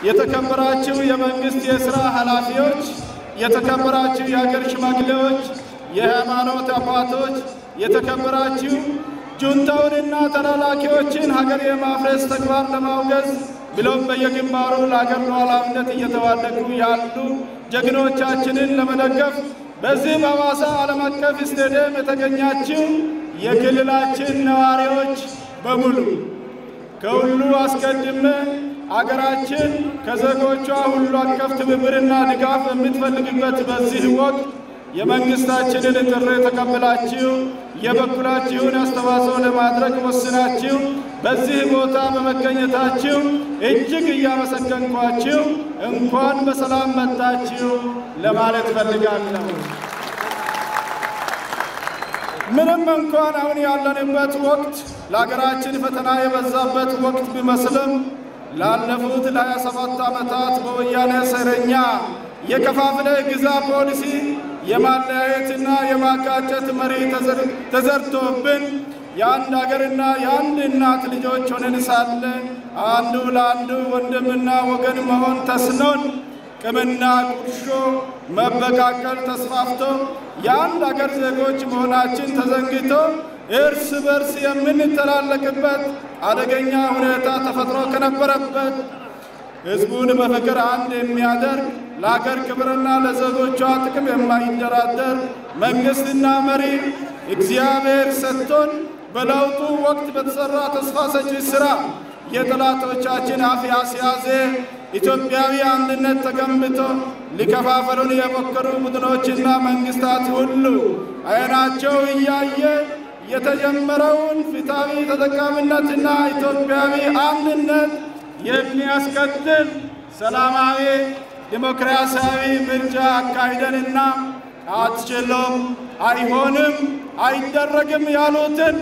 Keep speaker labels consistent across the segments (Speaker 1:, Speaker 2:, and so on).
Speaker 1: የተከበራችሁ የመንግስት የሥራ ኃላፊዎች፣ የተከበራችሁ የሀገር ሽማግሌዎች፣ የሃይማኖት አባቶች፣ የተከበራችሁ ጁንታውንና ተላላኪዎችን ሀገር የማፍረስ ተግባር ለማውገዝ ብሎም በየግንባሩ ለሀገር ሉዓላዊነት እየተዋደቁ ያሉ ጀግኖቻችንን ለመደገፍ በዚህ በሐዋሳ ዓለም አቀፍ ስታዲየም የተገኛችሁ የክልላችን ነዋሪዎች በሙሉ፣ ከሁሉ አስቀድሜ አገራችን ከዜጎቿ ሁሉ አቀፍ ትብብርና ድጋፍ በምትፈልግበት በዚህ ወቅት የመንግስታችንን ጥሪ ተቀብላችሁ የበኩላችሁን አስተዋጽኦ ለማድረግ ወስናችሁ በዚህ ቦታ በመገኘታችሁ እጅግ እያመሰገንኳችሁ እንኳን በሰላም መጣችሁ ለማለት ፈልጋለሁ። ምንም እንኳን አሁን ያለንበት ወቅት ለሀገራችን ፈተና የበዛበት ወቅት ቢመስልም፣ ላለፉት ለ27 ዓመታት በወያኔ ሴረኛ የከፋፍለ ግዛ ፖሊሲ የማለያየትና የማጋጨት መሪ ተዘርቶብን የአንድ ሀገርና የአንድ እናት ልጆች ሆነን ሳለ አንዱ ለአንዱ ወንድምና ወገን መሆን ተስኖን ቂምና ቁርሾ መበቃቀል ተስፋፍቶ የአንድ ሀገር ዜጎች መሆናችን ተዘንግቶ እርስ በርስ የምንተላለቅበት አደገኛ ሁኔታ ተፈጥሮ ከነበረበት ህዝቡን በፍቅር አንድ የሚያደርግ፣ ለሀገር ክብርና ለዜጎቿ ጥቅም የማይደራደር መንግስትና መሪ እግዚአብሔር ሰጥቶን በለውጡ ወቅት በተሰራ ተስፋ ሰጪ ስራ የጠላቶቻችን አፍ ያስያዘ ኢትዮጵያዊ አንድነት ተገንብቶ ሊከፋፈሉን የሞከሩ ቡድኖችና መንግስታት ሁሉ አይናቸው እያየ የተጀመረውን ፍትሐዊ ተጠቃሚነትና ኢትዮጵያዊ አንድነት የሚያስቀጥል ሰላማዊ ዲሞክራሲያዊ ምርጫ አካሂደንና አትችሉም፣ አይሆንም፣ አይደረግም ያሉትን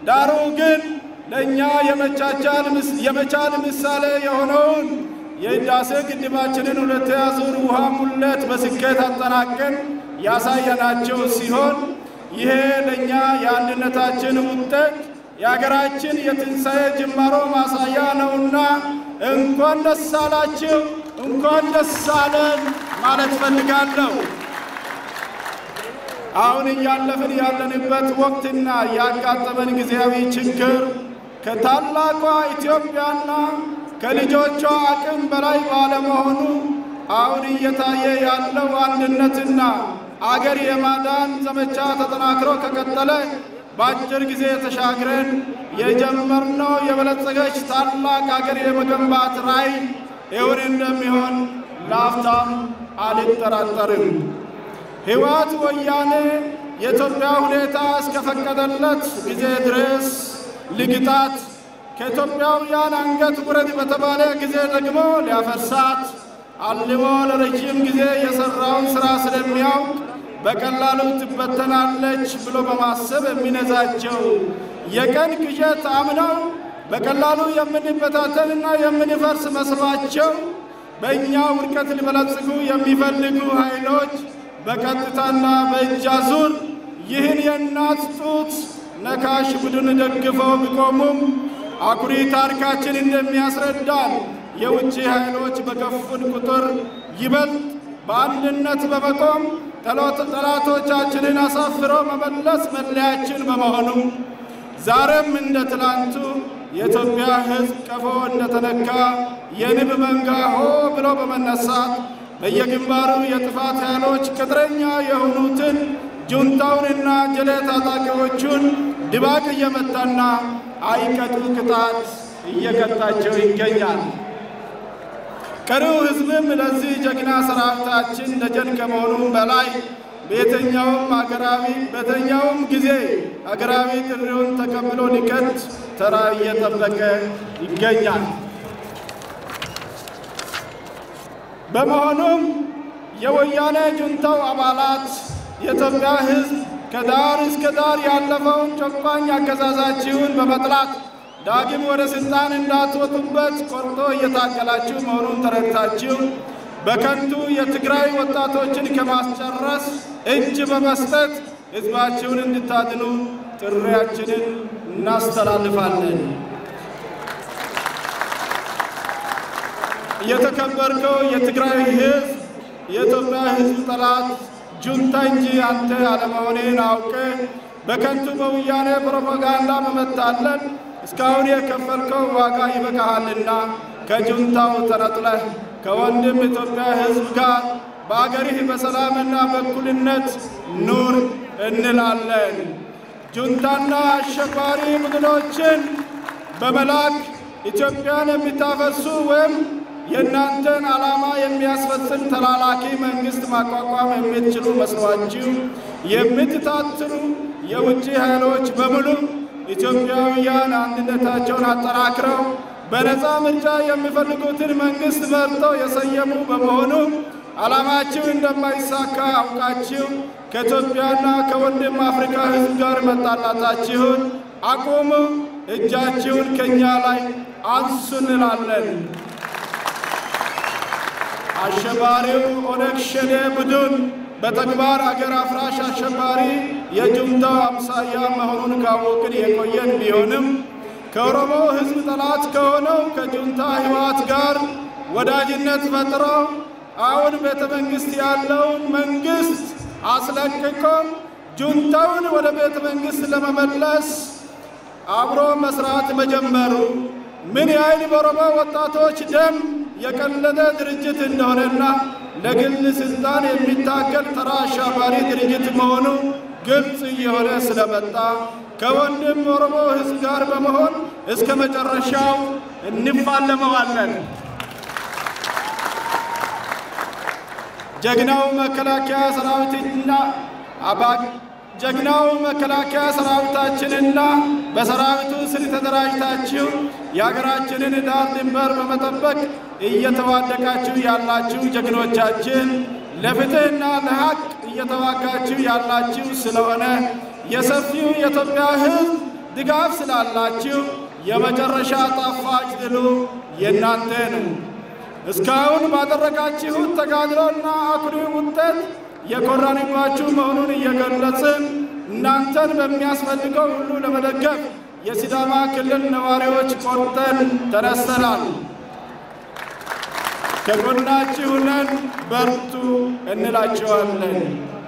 Speaker 1: ዳሩ ግን ለእኛ የመቻል ምሳሌ የሆነውን የህዳሴ ግድባችንን ሁለተኛ ዙር ውሃ ሙሌት በስኬት አጠናቀን ያሳየናቸው ሲሆን፣ ይሄ ለእኛ የአንድነታችን ውጤት የሀገራችን የትንሣኤ ጅማሮ ማሳያ ነውና እንኳን ደስ አላችሁ፣ እንኳን ደስ አለን ማለት ፈልጋለሁ። አሁን እያለፍን ያለንበት ወቅትና ያጋጠመን ጊዜያዊ ችግር ከታላቋ ኢትዮጵያና ከልጆቿ አቅም በላይ ባለመሆኑ አሁን እየታየ ያለው አንድነትና አገር የማዳን ዘመቻ ተጠናክሮ ከቀጠለ በአጭር ጊዜ ተሻግረን የጀመርነው የበለጸገች ታላቅ አገር የመገንባት ራዕይ እውን እንደሚሆን ላፍታም አልጠራጠርም። ህወሓት ወያኔ የኢትዮጵያ ሁኔታ እስከፈቀደለት ጊዜ ድረስ ሊግጣት፣ ከኢትዮጵያውያን አንገት ውረድ በተባለ ጊዜ ደግሞ ሊያፈርሳት አልሞ ለረጅም ጊዜ የሰራውን ስራ ስለሚያውቅ በቀላሉ ትበተናለች ብሎ በማሰብ የሚነዛቸው የቀን ቅዠት አምነው በቀላሉ የምንበታተንና የምንፈርስ መስሏቸው በእኛ ውድቀት ሊበለጽጉ የሚፈልጉ ኃይሎች በቀጥታና በእጅ አዙር ይህን የእናት ጡት ነካሽ ቡድን ደግፈው ቢቆሙም፣ አኩሪ ታሪካችን እንደሚያስረዳን የውጭ ኃይሎች በገፉን ቁጥር ይበልጥ በአንድነት በመቆም ጠላቶቻችንን አሳፍሮ መመለስ መለያችን በመሆኑ ዛሬም እንደ ትላንቱ የኢትዮጵያ ሕዝብ ቀፎ እንደተነካ የንብ መንጋ ሆ ብሎ በመነሳት በየግንባሩ የጥፋት ኃይሎች ቅጥረኛ የሆኑትን ጁንታውንና ጀሌ ታጣቂዎቹን ድባቅ እየመታና አይቀጡ ቅጣት እየቀጣቸው ይገኛል። ቀሪው ሕዝብም ለዚህ ጀግና ሰራዊታችን ደጀን ከመሆኑም በላይ በየትኛውም ሀገራዊ በየትኛውም ጊዜ ሀገራዊ ጥሪውን ተቀብሎ ሊከት ተራ እየጠበቀ ይገኛል። በመሆኑም የወያኔ ጁንታው አባላት የኢትዮጵያ ሕዝብ ከዳር እስከ ዳር ያለፈውን ጨቋኝ አገዛዛችሁን በመጥላት ዳግም ወደ ስልጣን እንዳትወጡበት ቆርጦ እየታገላችሁ መሆኑን ተረድታችሁ በከንቱ የትግራይ ወጣቶችን ከማስጨረስ እጅ በመስጠት ሕዝባችሁን እንድታድኑ ጥሪያችንን እናስተላልፋለን። የተከበርከው የትግራይ ሕዝብ የኢትዮጵያ ሕዝብ ጠላት ጁንታ እንጂ አንተ አለመሆንህን አውቀህ በከንቱ በወያኔ ፕሮፓጋንዳ በመታለል እስካሁን የከፈልከው ዋጋ ይበቃሃልና ከጁንታው ተነጥለህ ከወንድም ኢትዮጵያ ሕዝብ ጋር በአገርህ በሰላምና በእኩልነት ኑር እንላለን። ጁንታና አሸባሪ ቡድኖችን በመላክ ኢትዮጵያን የሚታፈሱ ወይም የእናንተን ዓላማ የሚያስፈጽም ተላላኪ መንግስት ማቋቋም የምትችሉ መስሏችሁ የምትታትሩ የውጭ ኃይሎች በሙሉ ኢትዮጵያውያን አንድነታቸውን አጠናክረው በነፃ ምርጫ የሚፈልጉትን መንግስት መርጠው የሰየሙ በመሆኑ ዓላማችሁ እንደማይሳካ አውቃችሁ ከኢትዮጵያና ከወንድም አፍሪካ ሕዝብ ጋር መጣላታችሁን አቁሙ፣ እጃችሁን ከኛ ላይ አንሱ እንላለን። አሸባሪው ኦነግ ሸኔ ቡድን በተግባር አገር አፍራሽ አሸባሪ የጁንታው አምሳያ መሆኑን ካወቅን የቆየን ቢሆንም ከኦሮሞ ሕዝብ ጠላት ከሆነው ከጁንታ ህወሓት ጋር ወዳጅነት ፈጥረው አሁን ቤተ መንግስት ያለውን መንግስት አስለቅቆ ጁንታውን ወደ ቤተ መንግስት ለመመለስ አብሮ መስራት መጀመሩ ምን ያህል በኦሮሞ ወጣቶች ደም የቀለደ ድርጅት እንደሆነና ለግል ስልጣን የሚታገል ተራ አሸባሪ ድርጅት መሆኑ ግልጽ እየሆነ ስለመጣ ከወንድም ኦሮሞ ሕዝብ ጋር በመሆን እስከ መጨረሻው እንፋለመዋለን። ጀግናው መከላከያ ሰራዊትና ጀግናው መከላከያ ሰራዊታችንና በሰራዊቱ ስር ተደራጅታችሁ የሀገራችንን ዳር ድንበር በመጠበቅ እየተዋደቃችሁ ያላችሁ ጀግኖቻችን ለፍትህና ለሀቅ እየተዋጋችሁ ያላችሁ ስለሆነ የሰፊው የኢትዮጵያ ሕዝብ ድጋፍ ስላላችሁ የመጨረሻ ጣፋጭ ድሉ የእናንተ ነው። እስካሁን ባደረጋችሁት ተጋድሎና አኩሪ ውጤት የኮራንባችሁ መሆኑን እየገለጽን እናንተን በሚያስፈልገው ሁሉ ለመደገፍ የሲዳማ ክልል ነዋሪዎች ቆርጠን ተነስተናል። ከጎናችሁ ነን፣ በርቱ እንላችኋለን።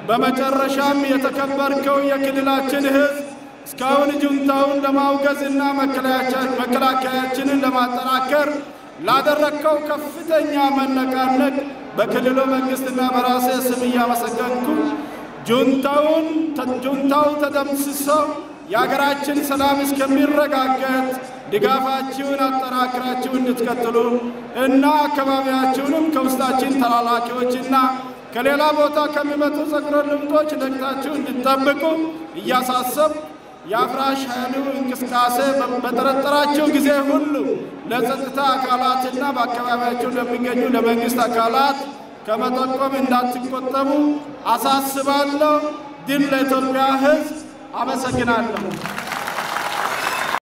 Speaker 1: በመጨረሻም የተከበርከው የክልላችን ሕዝብ እስካሁን ጁንታውን ለማውገዝና መከላከያችንን ለማጠናከር ላደረግከው ከፍተኛ መነቃነቅ በክልሉ መንግስትና በራሴ ስም እያመሰገንኩ ጁንታው ተደምስሶ የሀገራችን ሰላም እስከሚረጋገጥ ድጋፋችሁን አጠናክራችሁ እንድትቀጥሉ እና አካባቢያችሁንም ከውስጣችን ተላላኪዎችና ከሌላ ቦታ ከሚመጡ ጸጉረ ልውጦች ነቅታችሁ እንድትጠብቁ እያሳሰብ የአፍራሽ ኃይሉ እንቅስቃሴ በጠረጠራችሁ ጊዜ ሁሉ ለጸጥታ አካላትና በአካባቢያችሁ ለሚገኙ ለመንግስት አካላት ከመጠቆም እንዳትቆጠቡ አሳስባለሁ። ድል ለኢትዮጵያ ሕዝብ። አመሰግናለሁ።